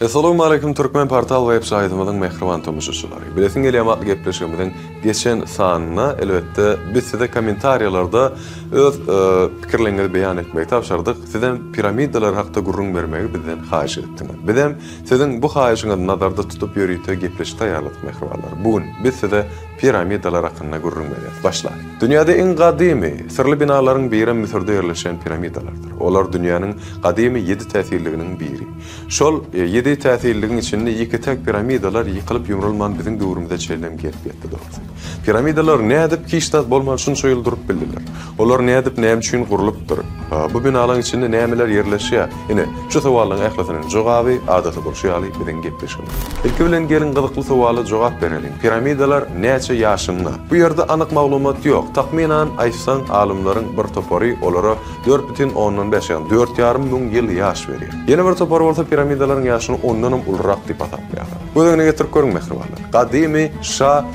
Essalawmaleýkum Türkmen Portal web saýtymyzyň mähriban tomaşaçylary. Bilesiň gelýärmi atly gepleşigimiziň geçen sanynda elbetde biz size kommentariýalarda öz pikirleriňizi beýan etmegi tabşyrdyk. Sizem piramidalar hakda gürrüň bermegi bizden haýyş edipdiňiz. Bizem siziň bu haýyşyňyzy nazarda tutup ýörite gepleşik taýýarladyk mähribanlar. Bu gün biz size piramidalar hakynda gürrüň berýäris. Başlalyň. Dünýäde iň gadymy, syrly binalaryň birem Müsürde ýerleşen piramidalardyr. Olar dünýäniň gadymy ýedi täsinliginiň biri. Şol ýedi täsinligiň içinde ýeke-täk piramidalar ýykylyp-ýumrulman biziň döwrümize çenlem gelip ýetdi dogrusy. Piramidalar nädip hiç zat bolman şunça ýyl durup bildiler? Olar nädip, näme üçin gurlupdyr? Bu binalaryň içinde nämeler ýerleşýär? Ine, şu sowallaryň ählisiniň jogaby, adaty bolşy ýaly, biziň gepleşigimizde. Ilki bilen geliň gyzykly sowala jogap bereliň. Piramidalar näçe ýaşynda? Bu ýerde anyk maglumat ýok. Takmynan aýtsaň, alymlaryň bir topary olara 4,5, ýagny dört ýarym müň ýyl ýaş berýär. Ýene bir topary bolsa piramidalaryň ýaşyny ondanam ulurak diýip hasaplaýarlar. Göz öňüne getirip görüň mähribanlar. Gadymy şa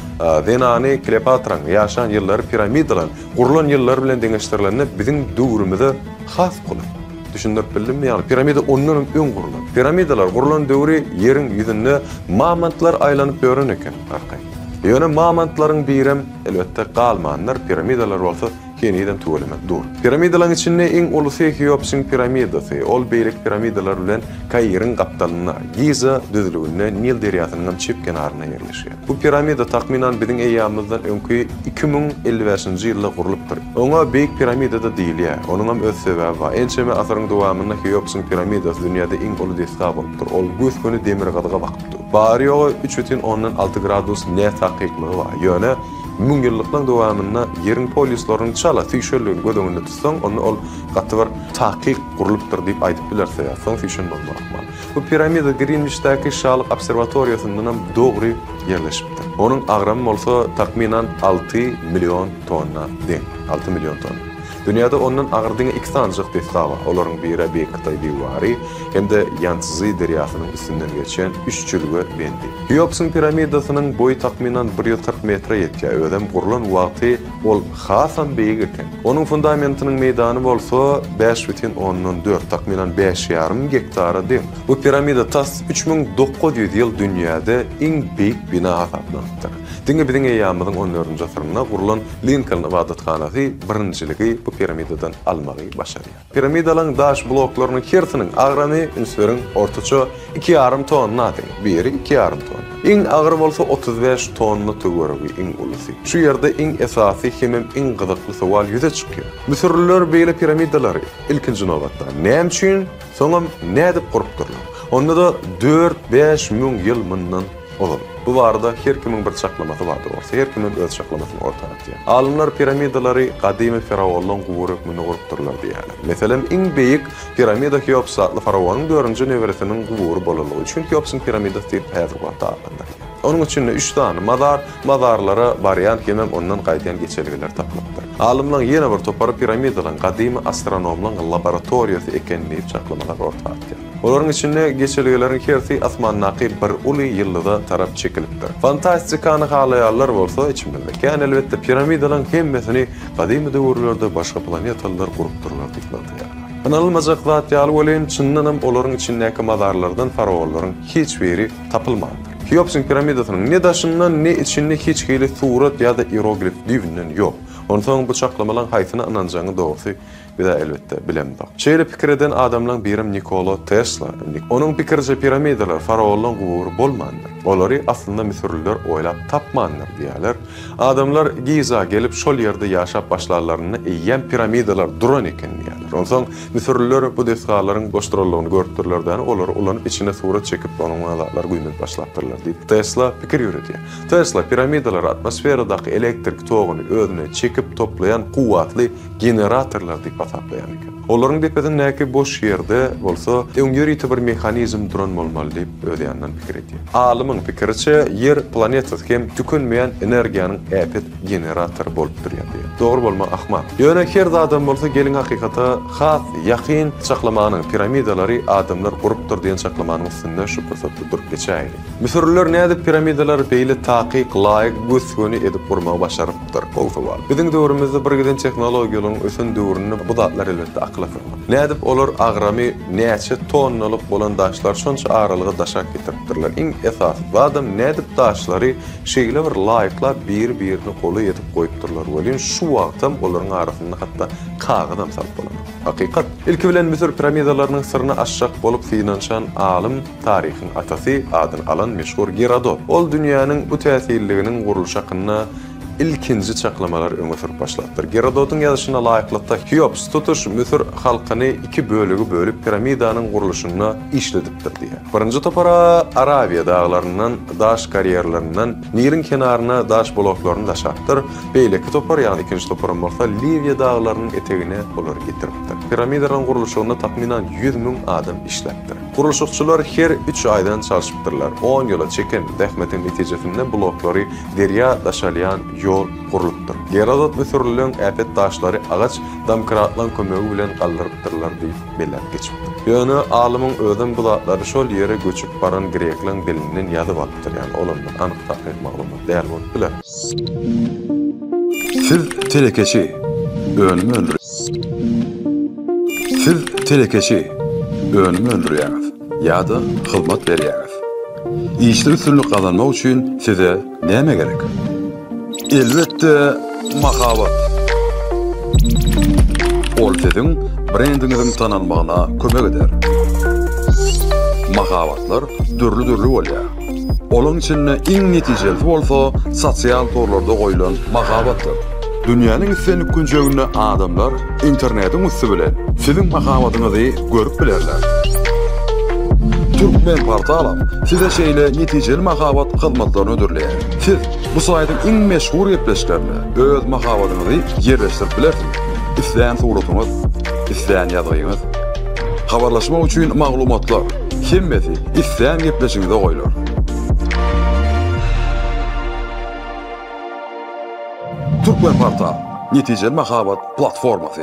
zenany Kleopatraň ýaşan ýyllary piramidalaryň gurlan ýyllary bilen deňeşdirilende biziň döwrümize has golaý. Düşündirip bildimmi? Ýagny piramida ondanam öň gurlan. Piramidalar gurlan döwri ýeriň ýüzünde mamontlar aýlanyp ýören eken arkaýyn. Ýöne mamontlaryň birem elbetde galmandyr, piramidalar bolsa henizem tüweleme dur. Piramidalaryň içinde iň ulusy Heopsiň piramidasy. Ol beýleki piramidalar bilen Kairiň gapdalynda, Giza düzlüginde Nil derýasynyňam çep kenarynda ýerleşýär. Bu piramida takmynan biziň eýýamymyzdan öňki 2055-nji ýylda gurlupdyr. Oňa Beýik piramida-da diýilýär. Onuňam öz sebäbi bar. Ençeme asyryň dowamynda Heopsiň piramidasy dünýäde iň uly desga bolupdyr. Ol gös-göni demirgazyga bakyp dur. Bary-ýogy 3,6 gradus nätakyklygy bar. Ýöne müňýyllyklaryň dowamynda Ýeriň polýuslarynyň çala süýşenligini göz öňünde tutsaň, onda ol gaty bir takyk gurlupdyr diýip aýdyp bileris. Soň süýşen bolmagy ahmal. Bu piramida Grinwiçdäki Şalyk obserwatoriýasyndanam dogry ýerleşipdir. Onuň agramy bolsa takmynan 6 million tonna deň. 6 million tonna. Dünýäde ondan agyr diňe iki sanyjyk desga bar. Olaryň biri Beýik Hytaý diwary hem-de Ýanszzy derýasynyň üstünden geçýän üç jülge bendi. Heopsyň piramidasynyň boýy takmynan 140 metre ýetýär, özem gurlan wagty ol hasam beýik eken. Onuň fundamentiniň meýdany bolsa 5,4, takmynan bäş ýarym gektara deň. Bu piramida tas 3900 ýyl dünýäde iň beýik bina hasaplanypdyr. Diňe biziň eýýamymyzyň on dördünji asyrynda gurlan Linkoln ybadathanasy birinjiligi bu piramidadan almagy başarýar. Piramidalaryň daş bloklarynyň hersiniň agramy, üns beriň, ortaça iki ýarym tonna deň, biri iki ýarym tonna. Iň agyry bolsa 35 tonna töweregi, iň ulusy. Şu ýerde iň esasy hemem iň gyzykly sowal ýüze çykýar. Müsürliler beýle piramidalary, ilkinji nobatda, näme üçin, soňam nädip gurupdyrlar? Onda-da dört-bäş müň ýyl mundan ozal. Bu barada her kimiň bir çaklamasy bar dogrusy, her kimem öz çaklamasyny orta atýar. Alymlar piramidalary gadymy faraonlaryň gubury hökmünde gurupdyrlar diýýärler. Meselem, iň beýik piramida Heops atly faraonyň dördünji neberesiniň gubury bolanlygy üçin Heopsyň piramidasy diýlip häzirki wagtda atlandyrylýar. Onuň içinde üç sany mazar, mazarlara barýan hemem ondan gaýdýan geçelgeler tapylypdyr. Alymlaryň ýene bir topary piramidalaryň gadymy astronomlaryň laboratoriýasy eken diýip çaklamalar orta atýar. Olaryň içinde geçelgeleriň hersi asmandaky bir uly ýyldyza tarap çekilipdir. Fantastikany halaýanlar bolsa, içimizde kän elbetde, piramidalaryň hemmesini gadymy döwürlerde başga planetalylar gurupdyrlar diýip nygtaýarlar. Ynanylmajak zat ýaly welin, çyndanam olaryň içindäki mazarlardan faraonlaryň hiç biri tapylmandyr. Heopsyň piramidasynyň ne daşynda, ne içinde hiç hili surat ýa-da ieroglif düýbünden ýok. Onsoň bu çaklamalaryň haýsyna ynanjagyňy dogrusy Biz-ä elbetde bilemzok. Şeýle pikir eden adamlaň birem Nikolo Tesla. Onuň pikiriçe piramidalar faraonlaň gubury bolmandyr. Olary aslynda müsürliler oýlap tapmandyr diýýärler. Adamlar Giza gelip şol ýerde ýaşap başlanlarynda eýýäm piramidalar duran eken diýýärler. Onsoň müsürliler bu desgalaryň boş duranlygyny görüpdirler-de olary ulanyp içine surat çekip onuň zatlar güýmenip başlapdyrlar diýip Tesla pikir ýöredýär. Tesla piramidalary atmosferadaky elektrik toguny özüne çekip toplaýan kuwwatly generatorlar diýip hasaplaýan eken. Olaryň depesindäki boş ýerde bolsa öň ýörite bir mehanizm duran bolmaly diýip öz ýanyndan pikir edýär. Alymyň pikiriçe, Ýer planetasy hem tükenmeýän energiýanyň äpet generatory bolup durýar diýýär. Dogry bolmagy ahmal. Ýöne her zadam bolsa geliň hakykata has ýakyn çaklamanyň, piramidalary adamlar gurupdyr diýen çaklamanyň üstünde şu pursatda durup geçäýeliň. Müsürliler nädip piramidalary beýle takyk, laýyk, gös-göni edip gurmagy başarypdyr? Gowy sowal. Biziň döwrümizde birgiden tehnologiýalaryň ösen döwründe bu zatlar elbetde akylly. Akyla sygmaz. Nädip olar agramy näçe tonnalyk bolan daşlary şonça aralyga daşap getiripdirler? Iň esasy zadam nädip daşlary şeýle bir laýyklap biri-birine golaý edip goýupdyrlar welin şu wagtam olaryň arasynda hatda kagyzam salyp bolanok. Hakykat. Ilki bilen Müsür piramidalarynyň syryny açjak bolup synanyşan alym taryhyň atasy adyny alan meşhur Gerodot. Ol dünýäniň bu täsinliginiň gurluşy hakynda ilkinji çaklamalary öňe sürüp başlapdyr. Gerodotyň ýazyşyna laýyklykda, Heops tutuş müsür halkyny iki bölege bölüp piramidanyň gurluşynda işledipdir diýýär. Birinji topara Arabiýa daglaryndan daş karýerlerinden Niliň kenaryna daş bloklaryny daşapdyr. Beýleki topar, ýagny ikinji toparam bolsa Liwiýa daglarynyň etegine olary getiripdir. Piramidalaryň gurluşygynda takmynan 100 müň adam işläpdir. Gurluşykçylar her üç aýdan çalşypdyrlar. On ýyla çeken zähmetiň netijesinde bloklary derýa daşalýan ýol gurlupdyr. Gerodot müsürlileň äpet daşlary agaç domkratlaň kömegi bilen galdyrypdyrlar diýip belläp geçipdir. Ýöne alymyň özem bu zatlary şol ýere göçüp baran grekleň dilinden ýazyp alypdyr, ýagny olam bir anyk takyk maglumat däl bolup biler. Siz telekeçi, önüm öndür. Siz telekeçi, önüm öndürýäňiz ýa-da hyzmat berýäňiz. Işde üstünlik gazanmak üçin size näme gerek? Elbetde, mahabat. Ol siziň brendiňiziň tanalmagyna kömek eder. Mahabatlar dürli-dürli bolýar. Olaň içinde iň netijelisi bolsa sosial torlarda goýlan mahabatdyr. Dünýäniň islendik künjeginde adamlar internetiň üsti bilen siziň mahabatyňyzy görüp bilerler. Türkmenportalam size şeýle netijeli mahabat hyzmatlaryny hödürleýär. Siz bu saýtyň iň meşhur gepleşiklerinde öz mahabatyňyzy ýerleşdirip bilersiňiz. Islän suratyňyz, islän ýazgyňyz. Habarlaşmak üçin maglumatlar, hemmesi islän gepleşigiňize goýlar. Türkmenportal, netijeli mahabat platformasy.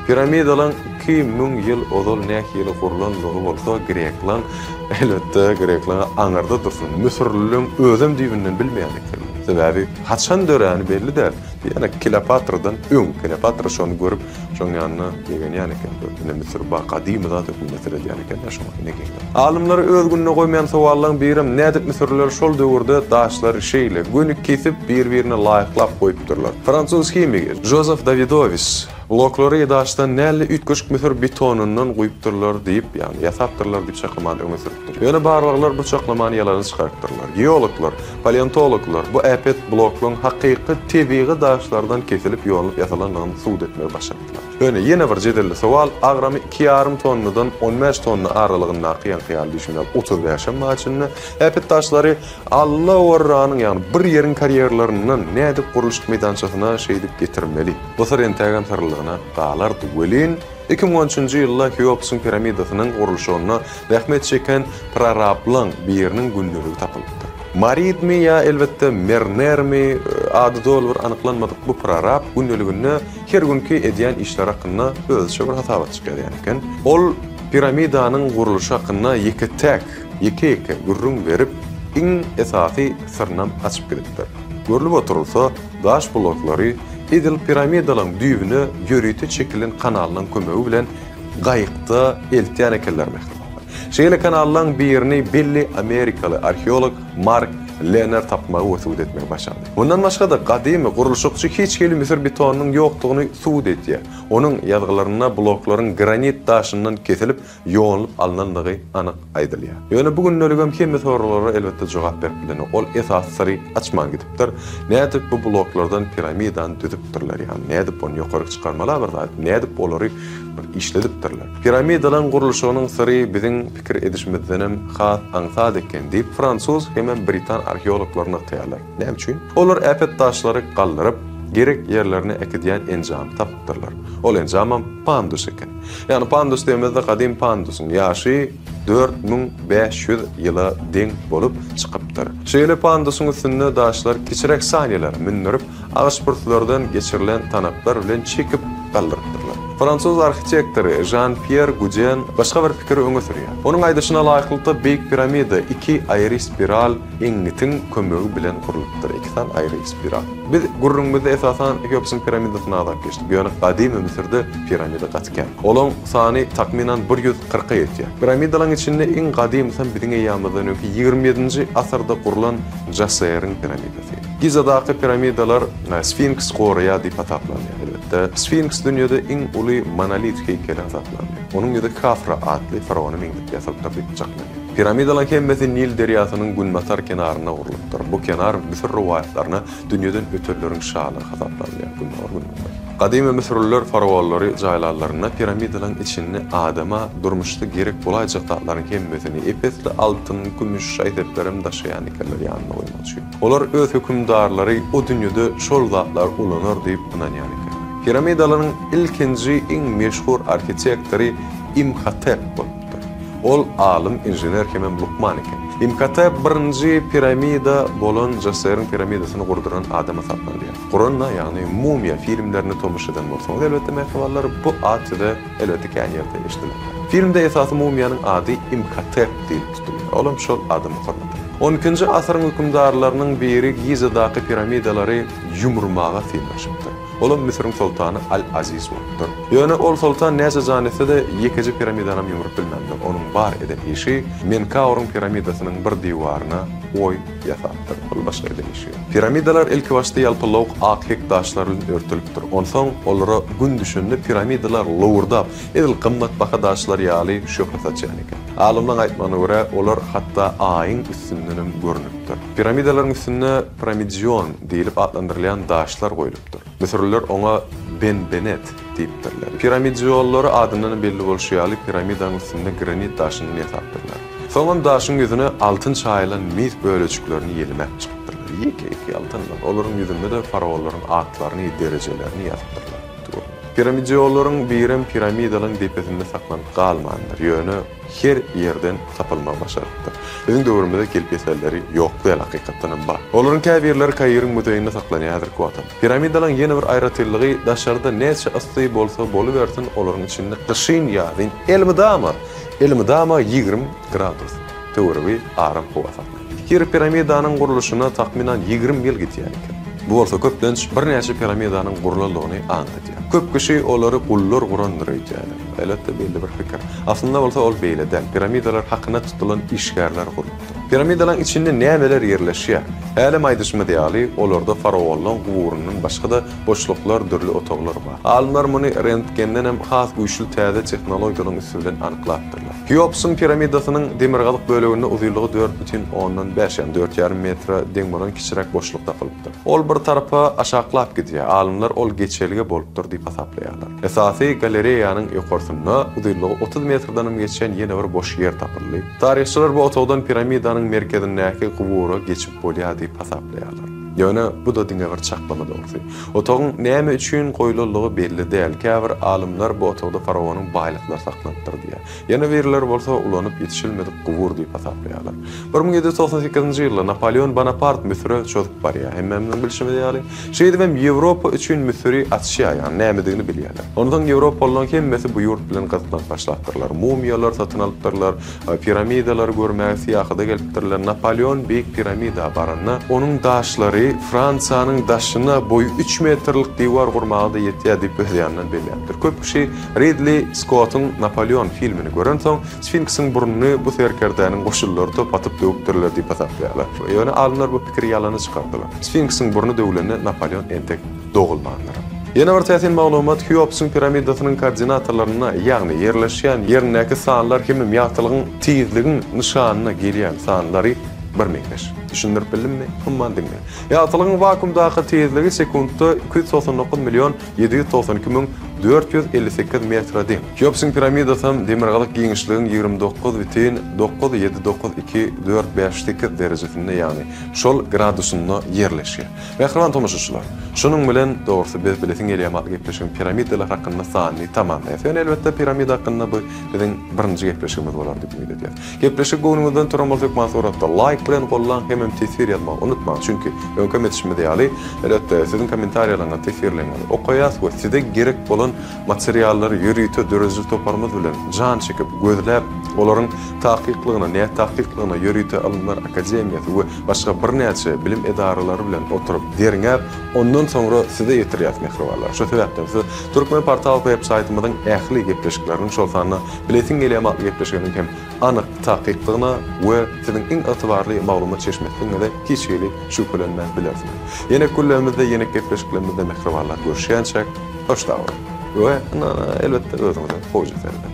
Piramidalaň 2000 ýyl ozal nähili gurlandygy bolsa greklaň, elbetde greklaň aňyrda dursun, müsürlileň özem düýbünden bilmeýän ekenler. Sebäbi haçan döräni belli däl. Ýöne Kleopatradan öň, Kleopatra şony görüp, şoň ýanyna begenýän eken. Ine Müsür bar, gadymy zat hökmünde seredýän ekenler şoňa, ine geňler. Alymlary öz gününe goýmaýan sowallaryň birem nädip müsürliler şol döwürde daşlary şeýle göni kesip, bir-birine laýyklap goýupdyrlar. Fransuz himigi Jozef Dawidowis bloklary daşdan däl-de üýtgeşik müsür betonyndan guýupdyrlar diýip, ýagny ýasapdyrlar diýip çaklamany öňe sürüpdir. Ýöne barlaglar bu çaklamany ýalana çykarypdyrlar. Geologlar, paleontologlar bu äpet bloklaryň hakyky tebigy daşlardan kesilip ýonulyp ýasalandygyny subut etmegi başardylar. Ýöne ýene bir jedelli sowal, agramy iki ýarym tonnadan on bäş tonna aralygyndaky ýaňky ýaly diýşim ýaly otuz bäşem bar içinde, äpet daşlary Allaowarranyň, ýagny bir ýeriň karýerlerinden nädip gurluşyk meýdançasyna şeýdip getirmeli? Bu syr entägem syrlygyna galardy welin, 2013-nji ýylda Heopsyň piramidasynyň gurluşygynda zähmet çeken prorablaň biriniň gündeligi tapylypdyr. Maridmi ýa elbetde Mernermi, ady doly bir anyklanmadyk bu prorab gündeliginde her günki edýän işleri hakynda özüçe bir hasabat çykarýan eken. Ol piramidanyň gurluşy hakynda ýeke-täk ýeke-ýeke gürrüň berip, iň esasy syrynam açyp gidipdir. Görlüp oturylsa, daş bloklary edil piramidalaryň düýbüne ýörite çekilen kanallaryň kömegi bilen gaýykda eltýän ekenler mähribanlar. Şeýle kanallaryň birini belli amerikaly arheolog Mark Lenner tapmagy we subut etmegi başardy. Mundan başga-da, gadymy gurluşykçy hiç hili müsür betonynyň ýokdugyny subut edýär. Onuň ýazgylarynda bloklaryň granit daşyndan kesilip, ýonulyp alnandygy anyk aýdylýar. Ýöne bu gündeligem hemme soraglara elbetde jogap berip bilenok. Ol esasy syry açman gidipdir. Nädip bu bloklardan piramidany düzüpdirler, ýagny nädip ony ýokaryk çykarmaly bir zat, nädip olary bir işledipdirler. Piramidalaryň gurluşygynyň syry biziň pikir edişimizdenem has aňsat eken diýip, fransuz hemem britan arheologlary nygtaýarlar. Näme üçin? Olar äpet daşlary galdyryp, gerek ýerlerine äkidýän enjamy tapypdyrlar. Ol enjamam pandus eken. Ýagny pandus diýemizde gadym pandusyň ýaşy 4500 ýyla deň bolup çykypdyr. Şeýle pandusyň üstünde daşlar kiçiräk saniýalara mündürip, agaç pürslerden geçirilen tanaplar bilen çekip galdyrypdyrlar. Fransuz arhitektory Žan-Pýer Guden başga bir pikiri öňe sürýär. Onuň aýdyşyna laýyklykda, Beýik piramida iki aýry spiral eňňitiň kömegi bilen gurlupdyr, iki sany aýry spiral. Biz gürrüňimizde esasan Heopsyň piramidasyny agzap geçdik, ýöne gadymy Müsürde piramida gaty kän. Olaň sany takmynan bir ýüz kyrka ýetýär. Piramidalaryň içinde iň gadymysam biziň eýýamymyzdan öňki 27-nji asyrda gurlan Jaseriň piramidasy. Gizadaky piramidalar Sfinks goraýar diýip hasaplanýar. Elbetde, Sfinks dünýede iň uly monolit heýkeli hasaplanýar. Onuň ýüzi Khafra atly faraona meňzedip ýasalypdyr diýip çaklanýar. Piramidalaryň hemmesi Nil derýasynyň günbatar kenarynda gurlupdyr. Bu kenar müsür rowaýatlaryna dünýeden ötenleriň şalygy hasaplanylýar. Gündogar-günbatar. Gadymy müsürliler faraonlary jaýlanlarynda piramidalaryň içinde adama durmuşda gerek bolaýjak zatlaryň hemmesini, ep-esli altyn, kümüş, şaý-seplerem daşaýan ekenler ýanynda goýmak üçin. Olar öz hökümdarlary o dünýede şol zatlary ulanar diýip ynanýan ekenler. Piramidalaryň ilkinji iň meşhur arhitektory Imhotep bolupdyr. Ol alym, inžener hemem lukman eken. Imhotep birinji piramida bolan Jaseriň piramidasyny gurduran adam hasaplanylýar. Guranda, ýagny Mumiýa filmlerine tomaşa eden bolsaňyz, elbetde, mähribanlar, bu at size, elbetde, kän ýerde eşidilendir. Filmde esasy mumiýanyň ady Imhotep diýlip tutulýar. Olam şol adama hormatyna. On ikinji asyryň hökümdarlarynyň biri Gizadaky piramidalary ýumurmaga synanyşypdyr. Olam Müsüriň soltany Al-Aziz bolupdyr. Ýöne ol soltan näçe jan etse-de, ýekeje piramidanam ýumrup bilmändir. Onuň bar eden işi Menkauryň piramidasynyň bir diwaryna oý ýasapdyr. Ol başga eden işi ýok. Piramidalar ilkibaşda ýalpyllawuk ak hek daşlar bilen örtülipdir. Onsoň olara gün düşende piramidalar lowurdap, edil gymmatbaha daşlar ýaly şöhle saçýan eken. Alymlaryň aýtmagyna görä, olar hatda Aýyň üstündenem görnüpdir. Piramidalaryň üstünde piramidion diýlip atlandyrylýan daşlar goýlupdyr. Müsürliler oňa benbenet diýipdirler. Piramidionlary adyndanam belli bolşy ýaly piramidanyň üstünde granit daşyndan ýasapdyrlar. Soňam daşyň ýüzüne altyn çaýylan mis bölejiklerini ýelmäp çykypdyrlar. Ýeke-ýeke altynlar. Olaryň ýüzünde-de faraonlaryň atlaryny, derejelerini ýazypdyrlar. Piramidionlaryň birem piramidalaryň depesinde saklanyp galmandyr. Ýöne her ýerden tapylmagy başarypdyr. Biziň döwrümize gelip ýetenleri ýok däl, hakykatdanam bar. Olaryň käbirleri Kairiň muzeýinde saklanýar häzirki wagtam. Piramidalaryň ýene bir aýratynlygy daşarda näçe yssy bolsa bolubersin olaryň içinde gyşyn-ýazyn elmydama, elmydama 20 gradus töweregi aram howa saklanýar. Her piramidanyň gurluşyna takmynan 20 ýyl gidýän eken. Bu bolsa köplenç birnäçe piramidanyň gurlandygyny aňladýar. Köp kişi olary gullar gurandyr öýdýärler. Elbetde belli bir pikir. Aslynda bolsa ol beýle däl. Piramidalar hakyna tutulan işgärler gurupdyr. Piramidalaryň içinde nämeler ýerleşýär? Hälem aýdyşymyz ýaly, olarda faraonlaryň guburyndan başga-da boşluklar, dürli otaglar bar. Alymlar muny rentgendenem has güýçli täze tehnologiýalaryň üsti bilen anyklapdyrlar. Heopsyň piramidasynyň demirgazyk böleginde uzynlygy 4,5, ýagny dört ýarym metre deň bolan kiçiräk boşluk tapylypdyr. Ol bir tarapa aşaklap gidýär. Alymlar ol geçelge bolupdyr diýip hasaplaýarlar. Esasy galereýanyň ýokarsynda uzynlygy 30 metrdenem geçýän ýene bir boş ýer tapyldy. Taryhçylar bu otagdan piramidanyň merkezindäki gubura geçip bolýar diýip hasaplaýarlar. Ýöne bu-da diňe bir çaklama dogrusy. Otagyň näme üçin goýlanlygy belli däl. Käbir alymlar bu otagda faraonyň baýlyklary saklanypdyr diýýär. Ýene birleri bolsa ulanyp ýetişilmedik gubur diýip hasaplaýarlar. 1798-nji ýylda Napoleon Bonapart Müsüre çozup barýar. Hemmämiziň bilşimiz ýaly, şeýdibem Ýewropa üçin Müsüri açýar, ýagny nämedigini bilýärler. Onsoň ýewropalylaryň hemmesi bu ýurt bilen gyzyklanyp başlapdyrlar. Mumiýalar satyn alypdyrlar, piramidalary görmäge syýahada gelipdirler. Napoleon Beýik piramida baranda, onuň daşlary Fransiýanyň daşyna boýy üç metrlik diwar gurmaga-da ýetýär diýip öz ýanyndan belläpdir. Köp kişi Ridli Skottyň Napoleon filmini görensoň, Sfinksiň burnuny bu serkerdäniň goşunlary top atyp döwüpdirler diýip hasaplaýarlar. Ýöne alymlar bu pikiri ýalana çykardylar. Sfinksiň burny döwlende Napoleon entek dogulmandyr. Ýene bir täsin maglumat, Heopsyň piramidasynyň koordinatalarynda, ýagny ýerleşýän ýerindäki sanlar hemem ýagtylygyň tizligiň nyşanyna gelýän sanlary birmeňzeş. Düşündirip bildimmi? Umman diňle. Ýagtylygyň wakuumdaky tizligi sekuntda 299 million 792 458 metre deň. Heopsyň piramidasam demirgazyk giňişligiň 29 bütin 9 7 9 2 4 5 8 derejesinde, ýagny şol gradusynda ýerleşýär. Mähriban tomaşaçylar, şunuň bilen, dogrusy, biz Bilesiň gelýärmi atly gepleşigiň piramidalar hakynda sanyny tamamlaýas. Ýöne, elbetde, piramida hakynda bu biziň birinji gepleşigimiz bolar diýip umyt edýäs. Gepleşik göwnüňizden turan bolsa hökman suratda laýk bilen gollaň hemem teswir ýazmagy unutmaň çünki öňkem etişimiz ýaly elbetde siziň kommentariýalaryňyzy teswirleriňizi okaýas we size gerek bolan. bolan materiallary ýörite döredijilik toparymyz bilen jan çekip, gözläp, olaryň takyklygyna, nätakyklygyna ýörite Ylymlar akademiýasy we başga birnäçe bilim edaralary bilen oturyp, derňäp, ondan soňra size ýetirýäris mähribanlar. Şu sebäpden siz Turkmenportal web saýtymyzyň ähli gepleşikleriniň, şol sanda Bilesiň gelýärmi atly gepleşiginiň hem anyk takyklygyna we siziň iň ygtybarly maglumat çeşmesidigiňize hiç hili şübhelenmän bilersiňiz. Ýene gürlerimizde, ýene gepleşiklerimizde mähribanlar görüşýänçäk, hoş sag boluň! We, elbetde, özüňize gowja serediň!